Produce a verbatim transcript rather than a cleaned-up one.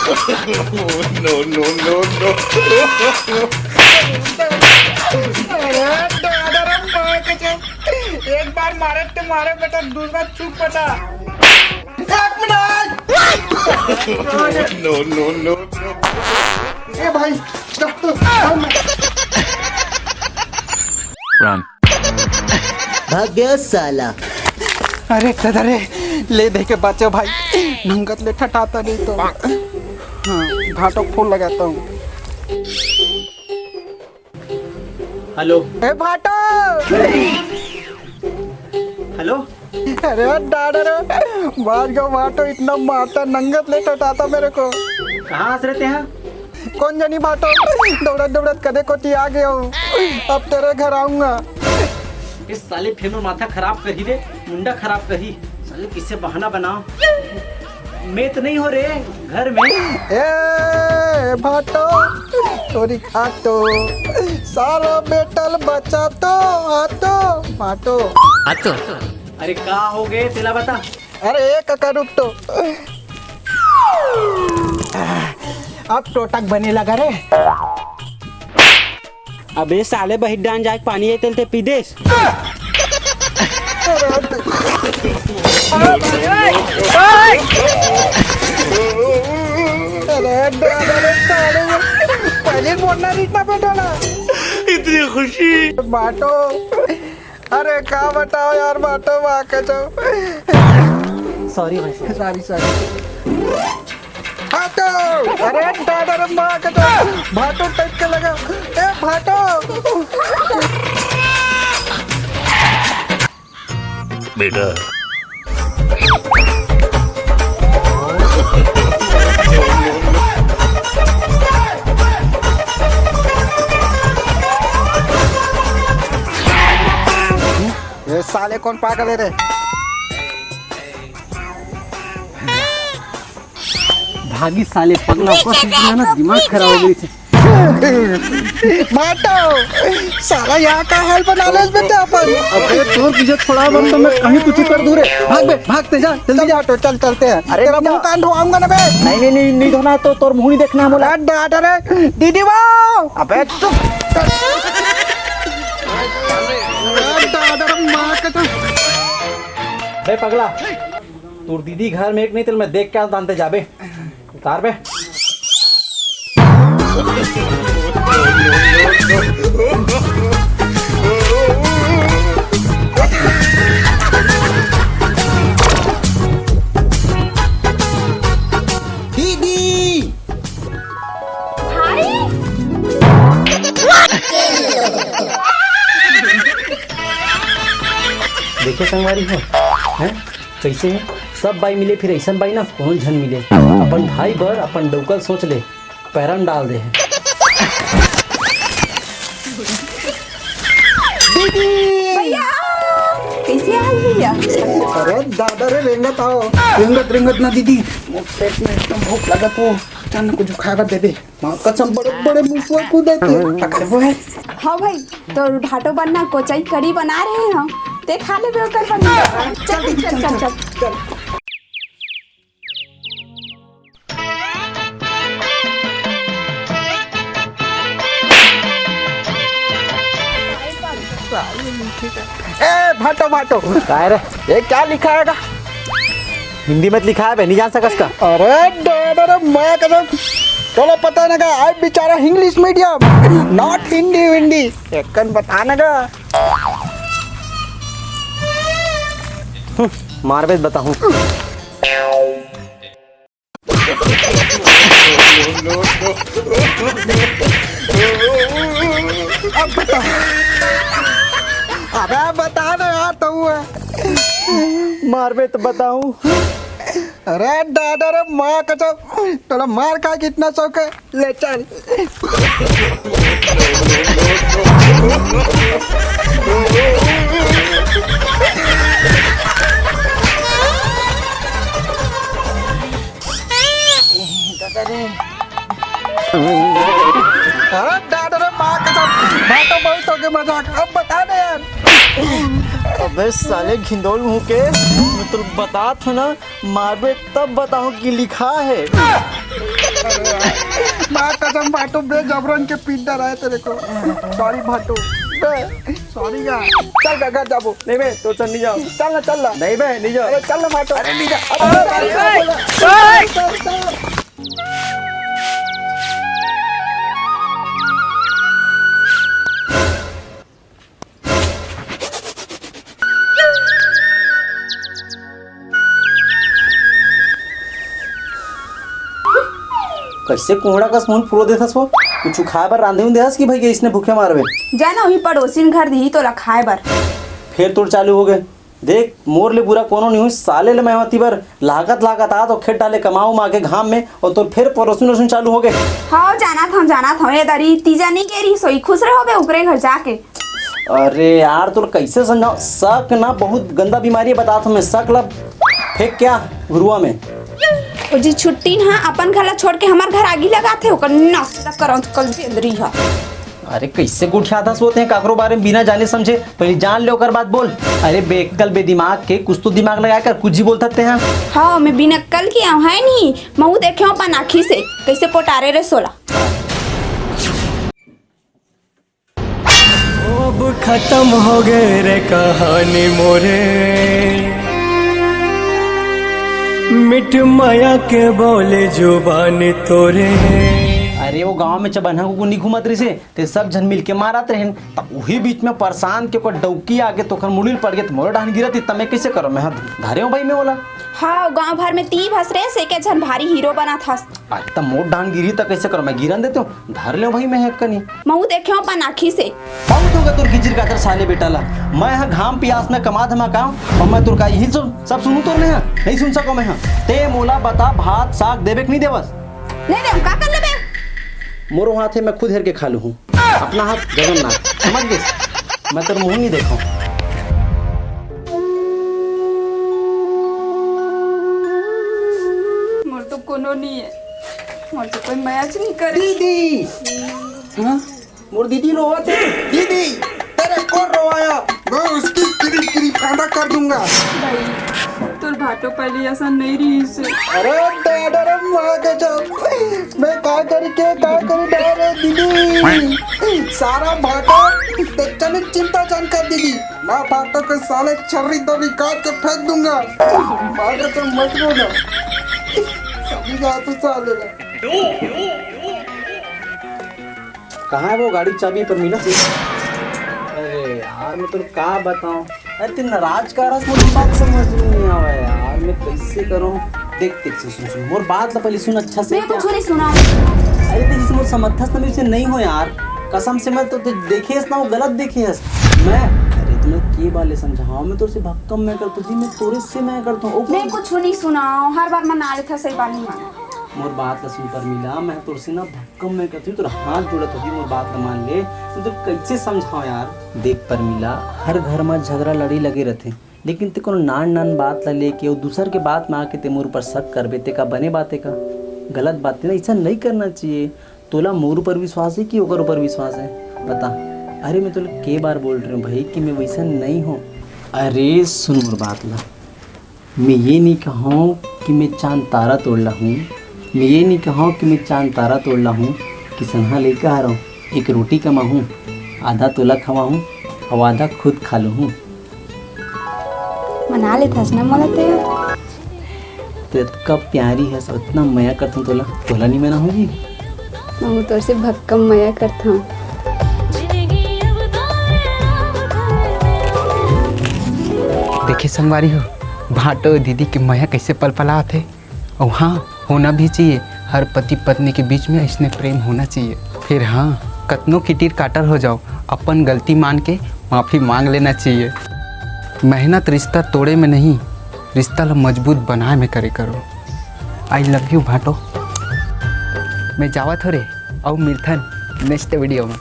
No, no, no, no. अरे दादा रे, मार के चल। एक बार मारे तो मारे बेटा, दूसरा चुप बेटा। एक minute. No, no, no, no. ए भाई, जा तो। Run. भाग गया साला। अरे दादा रे, ले दे के बाँचो भाई, नंगत ले ठठाता नहीं तो। हाँ, भाटो को फोन लगाता हूँ। हेलो। ए भाटो। हेलो। अरे दादा रे, भाटो इतना मारता, नंगत ले ठठाता मेरे को। कहाँ हंस रहे थे? कोन जनी भाटो, दौड़त दौड़त कदे कोती आ गया हूँ, अब तेरे घर आऊंगा। इस साले फिर में माथा खराब करी रे, मुंडा खराब करी। साले किसे बहाना बनाओ, मैं तो नहीं हो रे घर में। ए भाटो, तोरी खाटो, सारा मेटल बचा तो आतो भाटो। आतो। अरे का हो गए तेला बता। अरे ए कका रुक तो। अब टोटक बने लगा रे। अबे साले बहिर डान जाके पानी ए तेल ते पी देस। अरे दादा रे साले, पहले बोलना रीत ना पे डाला। इतनी खुशी। बाटो। अरे का बताओ यार, बाटो बा के तो। सॉरी भाई, सॉरी। Sorry, sorry. भाटो। अरे दादा रे माँ के तो भाटो टाइप के लगा। ए भाटो। बेटा। ये साले कौन पागल है रे? भागी साले पगला, ऊपर से ना दिमाग खराब हो गई। माटो, साला यहाँ का हाल बना ले बे अपन। अबे तोर तुझे छोड़ा बन तो मैं कहीं कुछ कर दूं रे। भाग बे, भाग ते जा, जल्दी चल जा। माटो, चल चलते हैं। अरे तेरा मुंह कान धोआऊंगा ना बे। नहीं, नहीं, नहीं, नहीं धोना तो तोर मुंह नहीं देखना है मोला। अरे दादा रे, दीदी वो। अबे चुप। अरे दादा रे, माँ का तो। बे पगला, तोर दीदी घर में एक नहीं, तेल मैं देख के आता, जानते जाबे। उतार बे। दीदी। भाई। देखे संगवारी हो, हैं? कैसे है? सब बाई मिले, फिर ऐसन बाई ना कोनो झन मिले। अपन भाई बर अपन डौकल सोच ले, पैरन डाल दे है। दीदी! भैया! कैसे हाल भैया? अरे दादा रे, रेंगत आओ। रेंगत, रेंगत ना दीदी, मोर पेट में एकदम भूख लगत हो। चल ना, कुछ खाए बर देबे। माँ कसम, बड़े बड़े मुसवा कूदे थे। पकड़बो है। हाँ भाई, तो भाटो बनना कोचई करी बना रहे हैं हम। ते खा लेबे ओकर बनना। चल, चल, चल, चल, चल। ए, भाटो, भाटो। काय रे? ये क्या लिखा है का? हिंदी में लिखा है बे, नहीं जान सकस का? अरे, डोडो रे, मैं कसम। तोला पता ना का, आई बेचारा English medium, not हिंदी विंदी। एकन बता ना का। हम्म, मारबे त बताहूँ। अब बता। अबे बता ना यार, तू है। मारबे त बताहूँ। अरे दादा रे, माँ कसम, तोला मार खाए के इतना शौक है, ले चल। दादा रे। अरे दादा रे, माँ कसम, भाटो बहुत हो गए मजाक, अब बता दे यार। अबे साले घिंडोल मुंह के। मैं तो बतात हूँ ना, मारबे तब बताऊँ कि लिखा है। माँ कसम भाटो, बे जबरन के पीट डरा है तेरे को। सॉरी भाटो, बे सॉरी यार। चल बे, घर जाबो। नहीं बे, तो चल नहीं जाओ। चल ना, चल ना। नहीं बे, नहीं जाओ। अरे चल ना भाटो। अरे नहीं जा। अरे, अरे, अरे, अरे, अरे, अरे, अरे, कैसे कोहड़ा कस मुंह फुरो देथस वो? कुछ खाए बर रांधे उंधे हस कि भाई के इसने भूखे मारबे? जाना वही पड़ोसिन घर दिही तोला खाए बर। फेर तोर चालू हो गए। देख, मोर ले बुरा कोनो नहीं हुई, साले ले मैं होती बर लागत लागत आ तो खेत डाले कमाऊ माँ के घाम में, और तोर फेर परोसुन रसुन चालू हो गए। हाँ, जाना था, जाना था। ये दारी तीजा नहीं कह रही सोई, खुश रहो बे ऊपरे घर जाके। अरे यार, तोर कैसे समझाओ? शक ना बहुत गंदा बीमारी है, बता तुम्हें, शक ला फेंक क्या घुरुआ में। ओ जी छुट्टी ना, अपन घर ला छोड़ के हमार घर आगी लगाथे, ओकर नाश तक करंत कल बेंदरी हा। अरे कैसे गोठियाथस होते हैं काकरो बारे में बिना जाने समझे? पहले जान ले ओकर बाद बोल। अरे बेअक्कल बेदिमाग के, कुछ तो दिमाग लगा कर कुछ ही बोल सकते हैं। हाँ, मैं बिना अक्कल के आऊँ है नहीं, महू देखे अपन आँखी से कैसे पोटारे रे सोला। अब खत्म हो गए रे कहानी मोरे, मिट माया के बोले जुबान तोरे। अरे वो गांव में चबन्हा कुकुर नहीं घूमत रहिसे, ते सब झन मिल के मारत रहेन। त उही बीच में परेशान के ओकर डौकी आगे तोखर मुड़ी ल पड़ गे, त मोर डाहन गिरत ही, त मैं कैसे करो? मैं हा धरे हूँ भाई मैं ओला। हाँ, गांव भर में ती भस रे से के झन भारी हीरो बनत हस। अरे त मोर डाहन गिरी त कैसे करो? मैं गिरन देते हूँ, धर ले भाई मैं हा कनी। महू देखे हूँ अपन आँखी से। बहुत होगा तोर गिजिर गाजर साले बेटा ला। मैं हा घाम पियास में कमा धमा का हूँ, और मैं तोर का यही सब, सब सुनू तोर मैं हा? नहीं सुन सको मैं हा। ते मोला बता, भात साग देबे कि नहीं देवस? नहीं दे, का कर लेबे? मोरो हाथ है, मैं खुद हेर के खा लूँ हूँ। अपना हाथ जगन्नाथ, समझ गए? मैं तोर मुंह नहीं देखा। मोर तो कोनो नहीं है, मोर तो कोई मयाच नहीं करे। दीदी, हाँ? मोर दीदी रोवत है। दीदी, तेरे को रोवाया? मैं उसकी किरी किरी फांदा कर दूंगा। भाई, तोर भाटो पहले ऐसा नहीं रही से। अरे दादा रे माँ के चौथ, मैं का करी के का करी डारे दीदी। सारा भाटा ते चले चिंता जान कर दीदी। मैं भाटा के साले छर्री दबी काट के फेंक दूंगा। मार के मत रोना। समझ आ तो साले ना। कहाँ है वो गाड़ी चाबी पर मिला? अरे यार, मैं तुला का बताऊं? अरे, ते नाराज का रहा, मुझे बात समझ में नहीं आवा यार, मैं कैसे करूं? देख, देख, सुन, सुन, सुन, मोर बात ला पहले सुन अच्छा से। मैं क्या? कुछ नहीं सुना। अरे, ते जिसे मोर समर्थस ना, मैं उसे नहीं हो यार, कसम से मैं तो, ते देखे हस ना, वो गलत देखे हस। मैं, अरे, तुम्हें के बाले समझाओ, मैं तोर से भक्कम मैं करता हूँ जी, मैं तोरे से मैं करता हूँ। ओ, मैं कुछ नहीं सुनाओ, हर बार मना लेता, सही बात नहीं माना। मोर बात ला सुन परमिला, मैं तोर से ना कम मैं कहती हूँ, तोर हाथ जोड़त होती, मोर बात ल मान ले। मैं तो कैसे समझाओ यार? देख परमिला, हर घर म झगड़ा लड़ी लगे रथे, लेकिन ते कोनो नान नान बात ल लेके अउ दूसर के बात म आके ते मोर ऊपर शक करबे, ते का बने बात हे का? गलत बात हे ना, ऐसा नहीं करना चाहिए। तोला मोर ऊपर विश्वास हे कि ओकर ऊपर विश्वास हे? बता। अरे मैं तोला के बार बोल रही हूँ भाई कि मैं वैसा नहीं हूँ। अरे सुन मोर बात ला, मैं ये नहीं कहूँ कि मैं चांद तारा तोड़ ला हूँ, मैं ये नहीं कहूँ कि मैं चांद तारा तोड़ ला हूँ, किसनहा लइका हरव, एक रोटी कमाहूँ, आधा तोला खवाहूँ, अउ आधा खुद खा लूँ। मना लेथस ना मोला ते। ते अतका प्यारी हस, अतना मया करथों तोला, तोला नहीं मना होगी? महूँ तोर से भक्कम मया करथों। देखे संगवारी हो, भाटो दीदी के मया कैसे पलपलात हे। अउ हाँ, होना भी चाहिए, हर पति पत्नी के बीच में ऐसने प्रेम होना चाहिए। फिर हाँ, कतनो किटिर काटर हो जाओ, अपन गलती मान के माफी मांग लेना चाहिए। मेहनत रिश्ता तोड़े में नहीं, रिश्ता ला मजबूत बनाए में करे करो। I love you भाटो। मैं जावत हो रे, अउ मिलथन next video में।